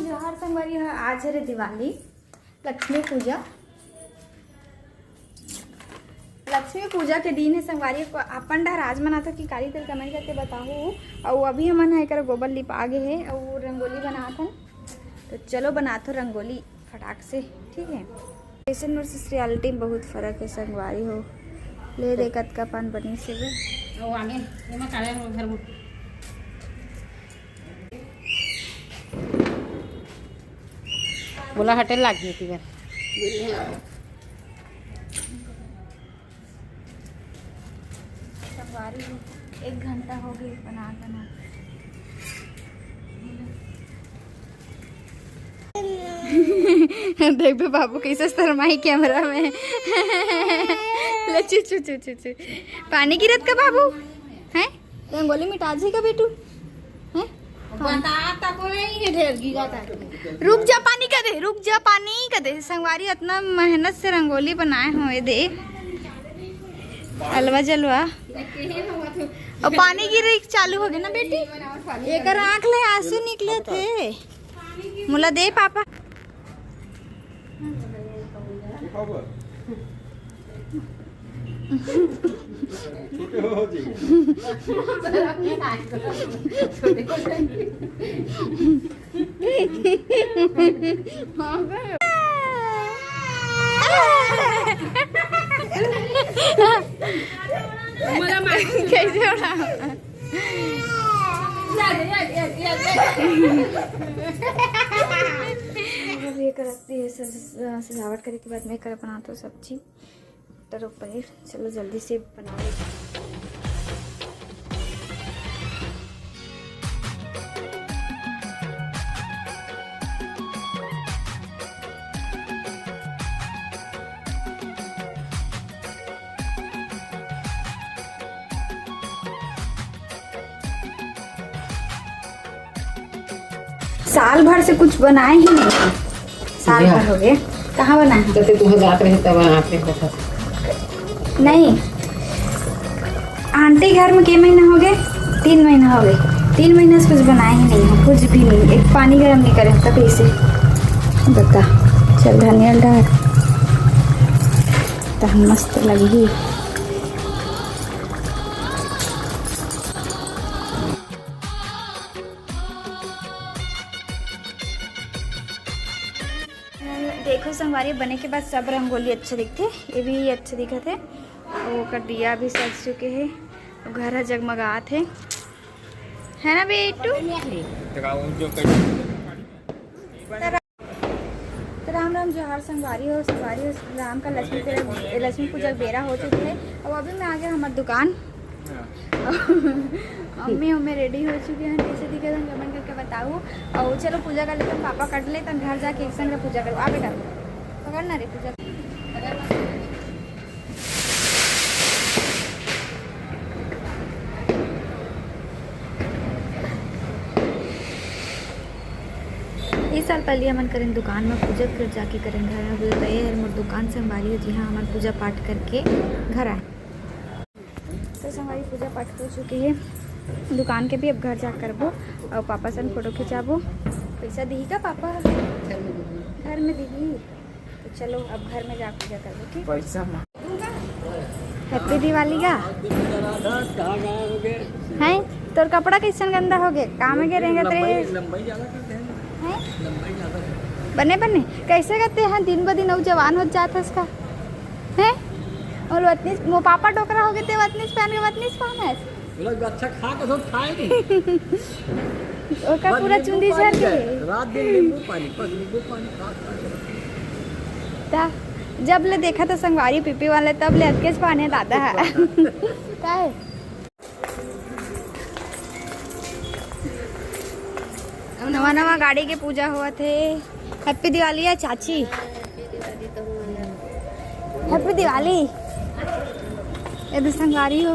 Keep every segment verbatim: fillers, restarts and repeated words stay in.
जोहार संगवारी हो, आज हरे दिवाली, लक्ष्मी पूजा। लक्ष्मी पूजा के दिन हे संगवारी हो। अपन डहर आज मनाथो कि काली, तेला comment करके बताहू। अउ अभी हमन ह एकर गोबर लिपा गे हे अउ रंगोली बनात हन। तो चलो बनाथो रंगोली फटाक से, ठीक है। Fashion versus reality में बहुत फर्क है संगवारी हो। ले दे कतका पान बनी से बे। वो आगे, एमा काले हो घर में। बोला हटे लाग गई थी घर। संगवारी हो, एक घंटा हो गई बना बना। देख बे बाबू कैसे शर्माई कैमरा में। ले चु चु चु चु चु। पानी गिरत का बाबू? हैं? रंगोली मिटा जी का बेटू? हैं? बता तको नहीं है, ढेर गिरा था। रुक जा, पानी का दे, रुक जा, पानी का दे। संगवारी अतना मेहनत से रंगोली बनाए हो, ये दे। अलवा जलवा। अउ पानी गिरे चालू हो गया ना बेटी? एकर आँख ले आंसू निकले थे। मोला दे पापा। छोटे हो जी। कैसे उड़ा? अब ये करती है सज-, सजावट करे के बाद मैं कर बनाता हूँ सब्जी, मटर और पनीर। चलो जल्दी से बनाओ। साल भर से कुछ बनाए ही नहीं है। साल भर हो गए। कहाँ बनाए हैं? जैसे तू जात रहे तब बनाते हैं। नहीं, आंटी घर में के महीना हो गए? तीन महीना हो गए। तीन महीना से कुछ बनाए ही नहीं है, कुछ भी नहीं। एक पानी गर्म नहीं करे, तब इसे बता। चल धनिया डाल, तो हम मस्त लगी। देखो संगवारी, बने के बाद सब रंगोली अच्छा दिखथे, ये भी अच्छा दिखत हे। अउ ओकर दिया भी सज चुके हे, अउ घर ह जगमगात हे, है ना बेटू? तो राम राम जोहार संगवारी हो, संगवारी हो, राम का लक्ष्मी पूजा, लक्ष्मी पूजा के बेरा हो चुके हे। अब अभी मैं आ गया हमार दुकान। मम्मी हमें रेडी हो चुके हैं, कैसे दिखे थे कमेंट करके बताओ। और चलो पूजा कर लेते हैं, पापा कट ले तन घर जाके एक संग पूजा करो। आ बेटा पकड़ ना रे पूजा। इस साल पहले हमन करें दुकान में पूजा, फिर जाके करें घर में। बोले तो ये हर मोर दुकान संभाली हो, जी हाँ, हमन पूजा पाठ करके घर आए। तो संगवारी पूजा पाठ हो चुके हे, दुकान के भी अब घर जा करबो और पापा सन फोटो खिंचाबो। पैसा दिही का पापा? घर में दिही। तो चलो अब घर में जा पूजा करबो, ठीक? पैसा मा- हैप्पी दिवाली का। हैं? तोर कपड़ा कैसन गंदा हो गए? काम में के रेंगत रहे। हैं? बने बने कैसे करते हैं, दिन ब दिन अउ जवान होत जात हस का। हैं? और वतनीस, मो पापा डोकरा हो गए ते वतनीस पहन के वतनीस पहनस। बोला, "अच्छा खा के सब खाए नहीं।" ओकर बस पूरा नींबू चुंदी पानी झर जाए। गए। रात दिन नींबू पानी, बस नींबू पानी खा, खा के। ता जब ले देखा तो संगवारी पीपी वाले, तब ले अतकेच पाने दादा है। का है? नवा नवा गाड़ी के पूजा होवत हे। हैप्पी दिवाली है चाची। हैप्पी दिवाली। ये तो संगवारी हो,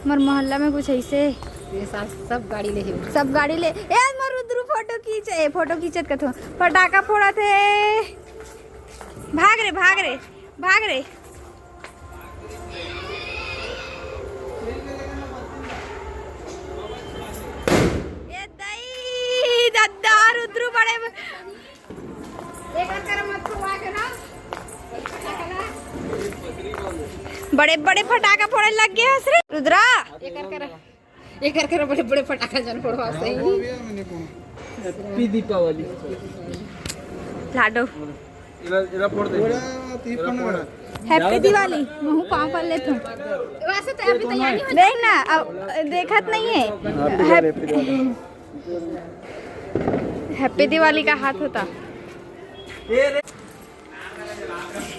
हमार मोहल्ला में कुछ ऐसे ये सास सब गाड़ी ले ही। सब गाड़ी ले। ए मोर रुद्रू फोटो खींच, ए फोटो खींचत कथो, फटाका फोड़त हे। भाग रे, भाग रे, भाग रे। ए दई, दद्दा, रुद्रू बड़े बड़े बड़े फटाका फोड़े लग गए हस रे रुद्रा। एकर कर, एकर कर बड़े बड़े फटाका जन फोड़वा सही। Happy दीपावली। लाडो। एला, एला फोड़ दे। एला फोड़। Happy दिवाली। महू पाँव पर लेत हूँ। वैसे तो अभी तैयारी हो देख ना, अब देखत नहीं है। Happy Diwali, happy Diwali. Happy Diwali का हाथ होता।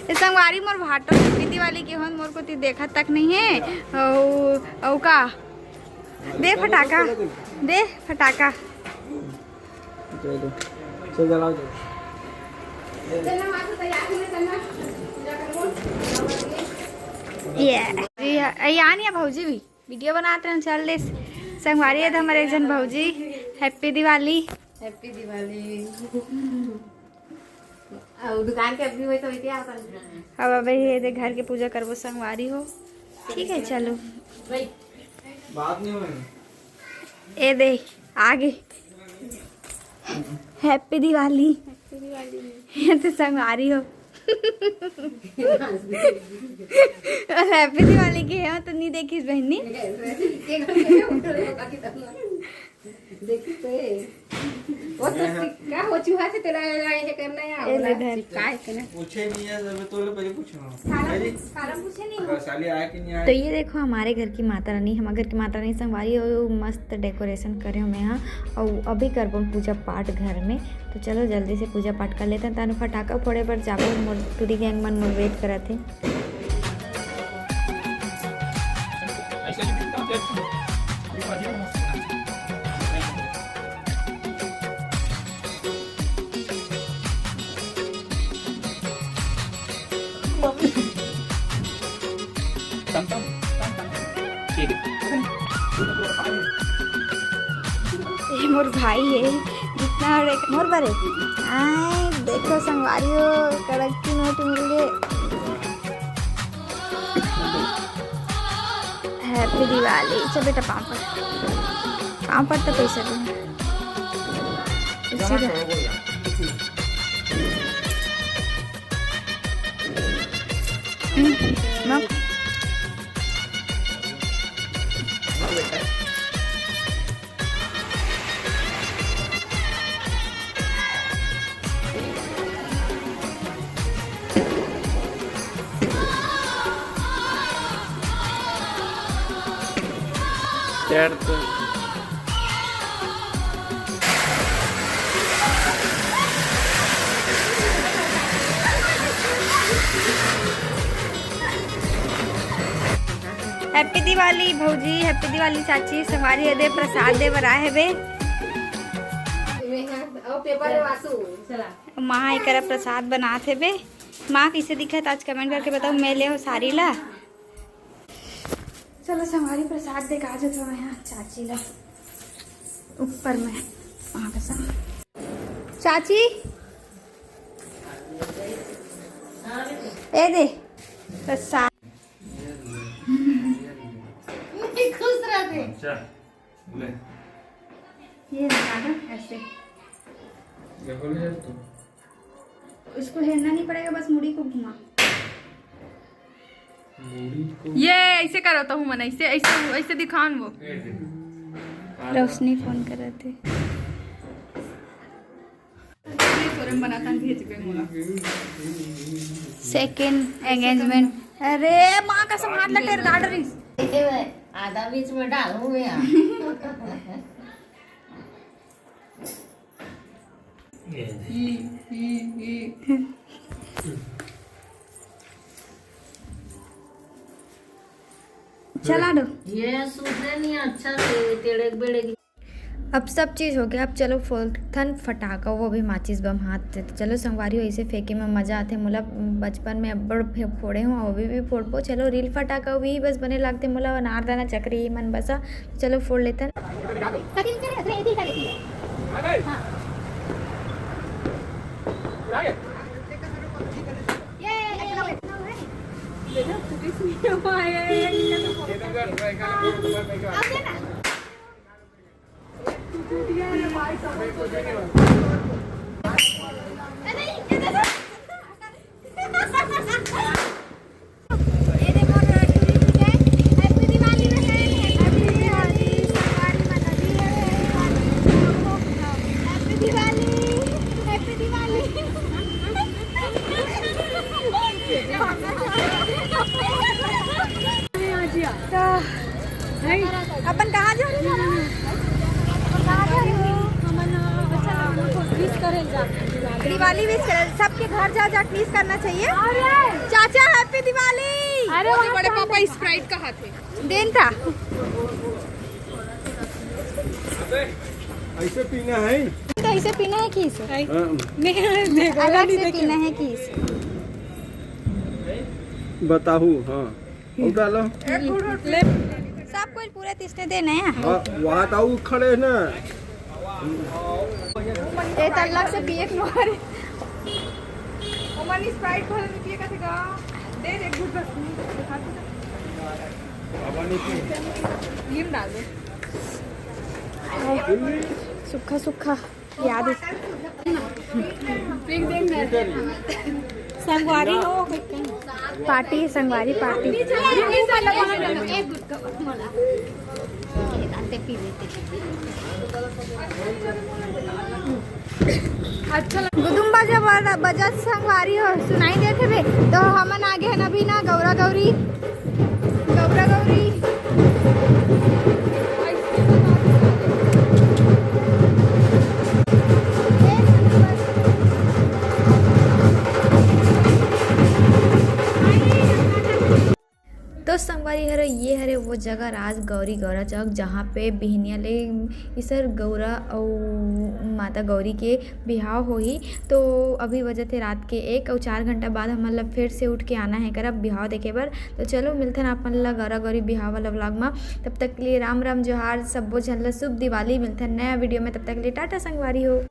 ए संगवारी मोर भाटो Happy दिवाली के होन मोर कोती देखत तक नहीं है। औ, औ का? दे फटाका, दे फटाका। चल, चल, जलाओ, जलाओ। ये, ये, ये आनी है भौजी भी। वीडियो बनात रहन, चल देस। संगवारी हे हमर एक झन भौजी। Happy दिवाली। Happy दिवाली। अउ दुकान के अभी वही तो वही अपन। अब अबे ये दे घर के पूजा करबो संगवारी हो। ठीक है, चलो। बाद में होय। ए दे, आगे। Happy दिवाली। Happy दिवाली। ये तो संगवारी हो। Happy दिवाली के है तो नहीं देखिस बहनी। देखी तो ये। वो तो सिक्का हो चुहा से तेरा ये करना है, ए, ले धर। चिपकाए के ना। पूछे नहीं है, जब तो ले पहले पूछना। फार्म, अरे, फार्म पूछे नहीं हो। साली आया कि नहीं आया? तो ये देखो हमारे घर की माता रानी, हमारे घर की माता रानी संगवारी हो, मस्त decoration करे हो मैं यहाँ। और अभी करबो पूजा पाठ घर में। तो चलो जल्दी से पूजा पाठ कर लेते हैं, तानु फटाका फोड़े पर जाबो। मोर टूरी gang मन मोर wait करत हे। ये मोर भाई है, जितना बड़े मोर बड़े। आए देखो संगवारी हो, कड़क की नोट मिल गए। Happy दिवाली। चल बेटा, पाँव पर, पाँव पर तो पैसा दे। इसी का। हम्म, मग। Happy दिवाली भौजी, Happy दिवाली चाची। संगवारी ये दे प्रसाद दे बर आए हेबे। माँ एकरा प्रसाद बनात हेबे। माँ कैसे दिखत आज comment करके बताओ। मैं ले हो सारी ला। चलो संगवारी प्रसाद दे का जो थोड़ा यहाँ चाची ला ऊपर में वहाँ पे सब। चाची ए दे प्रसाद। खुश रहते। अच्छा, ले। ये लगा दो ऐसे। ये खोल दे तू। उसको हेलना नहीं पड़ेगा, बस मुड़ी को घुमा। मुड़ी को ये ऐसे करो तो हूँ मन, ऐसे, ऐसे, ऐसे दिखाओ न वो। ये दे। रोशनी फोन कर रहे थे। ये तोरे में बनाता भेज पे मोला। Second engagement। अरे माँ का संभाल ले, टेर गाड़ रही। आधा बीच में डालूं मैं। चला दो। ये सूझे नहीं अच्छा से, टेढ़े बेढ़े की। अब सब चीज हो गया, अब चलो फोड़थन फटाका, वो भी माचिस बम हाथ से। तो चलो संगवारी हो, इसे फेंके में मजा आथे। मोला बचपन में अब्बड़ फे-, फोड़े हूँ, अभी भी फोड़बो। चलो रील फटाका भी बस बने लागथे मोला, अनारदाना चकरी मन बसा। चलो फोड़ लेथन। अपन कहाँ जा रहे हो? कहाँ जा रहे हो? दिवाली विश कर, सबके घर जा जा विश करना चाहिए। चाचा, हैप्पी दिवाली। अरे, बड़े पापा स्प्राइट कहाँ थे? देन था। ऐसे पीना है? तो ऐसे पीना है कि इसे? हाँ। अलग से पीना है कि इसे? बताहू, हाँ। उठा लो। सब कुछ पूरे तिस्ते देने हैं। हाँ, वहाँ तो खड़े ना। ए, त अलग से पिए के नोहर। ओमन स्प्राइट भले नहीं पिए का थे का? दे दे, घुट बस। नीम डाल दे। सुखा सुखा याद। संगवारी हो। पार्टी, संगवारी पार्टी। अच्छा लग- गुदुम बाजा बजा-, बजत संगवारी हो, सुनाई देत हवे। तो हमन आगे हन अभी ना गौरा गौरी, गौरा गौरी। तो संगवारी हरे, ये हरे वो जगह राज गौरी गौरा चौक, जहाँ पे बिहनिया ले ईसर गौरा अउ माता गौरी के बिहाव होही। तो अभी बजत हे रात के एक अउ चार घंटा बाद हमन ला फिर से उठ के आना है करब बिहाव देखे बर। तो चलो मिलथन अपन ला गौरा गौरी बिहाव वाला व्लॉग मा। तब तक के लिए राम राम जोहार, सब्बो झन ला शुभ दिवाली। मिलथन नया वीडियो में, तब तक के लिए टाटा संगवारी हो।